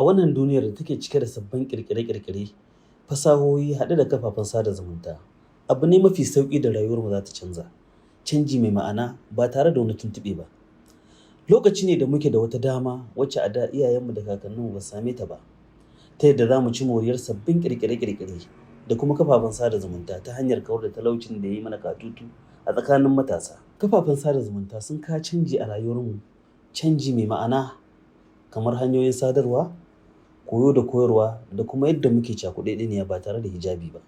A wannan duniyar da take cike da sabbin ƙirƙire-ƙirƙire, fasahohi haɗe da kafafen sada zumunta, abu ne mafi sauƙi da rayuwarmu za ta canza, canji mai ma'ana ba tare da wani tuntuɓe ba. Lokaci ne da muke da wata dama wacce a da iyayenmu da kakanninmu ba su same ta ba, ta yadda za mu ci moriyar sabbin ƙirƙire-ƙirƙire da kuma kafafen sada zumunta ta hanyar kawar da talaucin da ya yi mana katutu a tsakanin matasa. Kafafen sada zumunta sun kawo canji a rayuwarmu, canji mai ma'ana kamar hanyoyin sadarwa, koyo da koyarwa da kuma yadda muke cakuɗeɗeniya ba tare da hijabi ba.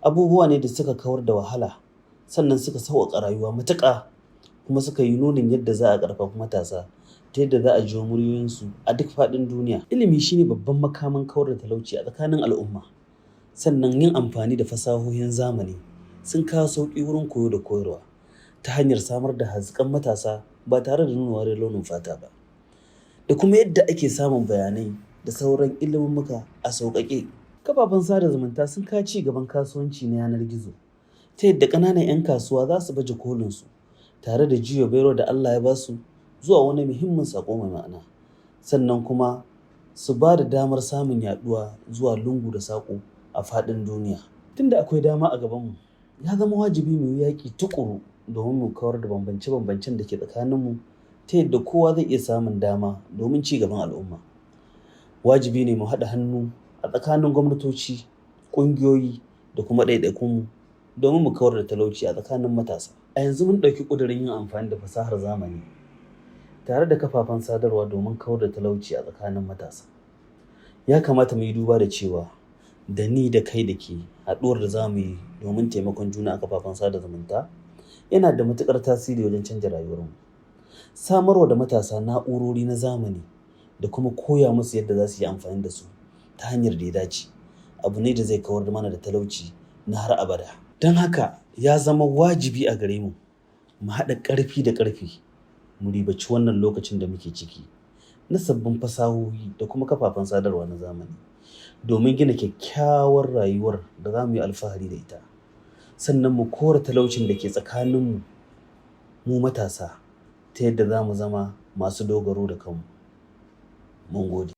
Abubuwa ne da suka kawar da wahala sannan suka sauƙaƙa rayuwa matuƙa kuma suka yi nunin yadda za a ƙarfafi matasa ta yadda za a jiyo muryoyinsu a duk faɗin duniya. Ilimi shine babban makamin kawar da talauci a tsakanin al'umma. Sannan yin amfani da fasahohin zamani sun kawo sauƙi wurin koyo da koyarwa ta hanyar samar da haziƙan matasa ba tare da nuna wariyar launin fata ba. Da kuma yadda ake samun bayanai da sauran ilimummuka a sauƙaƙe. Kafafen sada zumunta sun kawo ci gaban kasuwanci na yanar gizo ta yadda ƙananan 'yan kasuwa za su baje kolinsu tare da juya baiwar da Allah ya ba su zuwa wani muhimmin saƙo mai ma'ana. Sannan kuma su ba da damar samun yaɗuwa zuwa lungu da saƙo a faɗin duniya. Tunda akwai dama a gabanmu, ya zama wajibi mu yi yaƙi tuƙuru domin mu kawar da bambance-bambancen da ke tsakaninmu ta yadda kowa zai iya samun dama domin ci gaban al'umma. Wajibi ne mu haɗa hannu a tsakanin gwamnatoci, ƙungiyoyi da kuma ɗaiɗaikunmu domin mu kawar da talauci a tsakanin matasa. A yanzu mun ɗauki ƙudurin yin amfani da fasahar zamani tare da kafafen sadarwa domin kawar da talauci a tsakanin matasa. Ya kamata mu yi duba da cewa da ni da kai da ke haɗuwar da za mu yi domin taimakon juna a kafafen sada zumunta yana da matuƙar tasiri wajen canja rayuwarmu. Samarwa da matasa na'urori na zamani da kuma koya musu yadda za su yi amfani da su ta hanyar da ya dace abu ne da zai kawar mana da talauci na har abada. Don haka ya zama wajibi a gare mu mu haɗa ƙarfi da ƙarfe mu ribaci wannan lokacin da muke ciki na sabbin fasahohi da kuma kafafen sadarwa na zamani domin gina kyakkyawar rayuwar da za mu yi alfahari da ita. Sannan mu kore talaucin da ke tsakaninmu mu matasa ta yadda za mu zama masu dogaro da kanmu. Mun gode.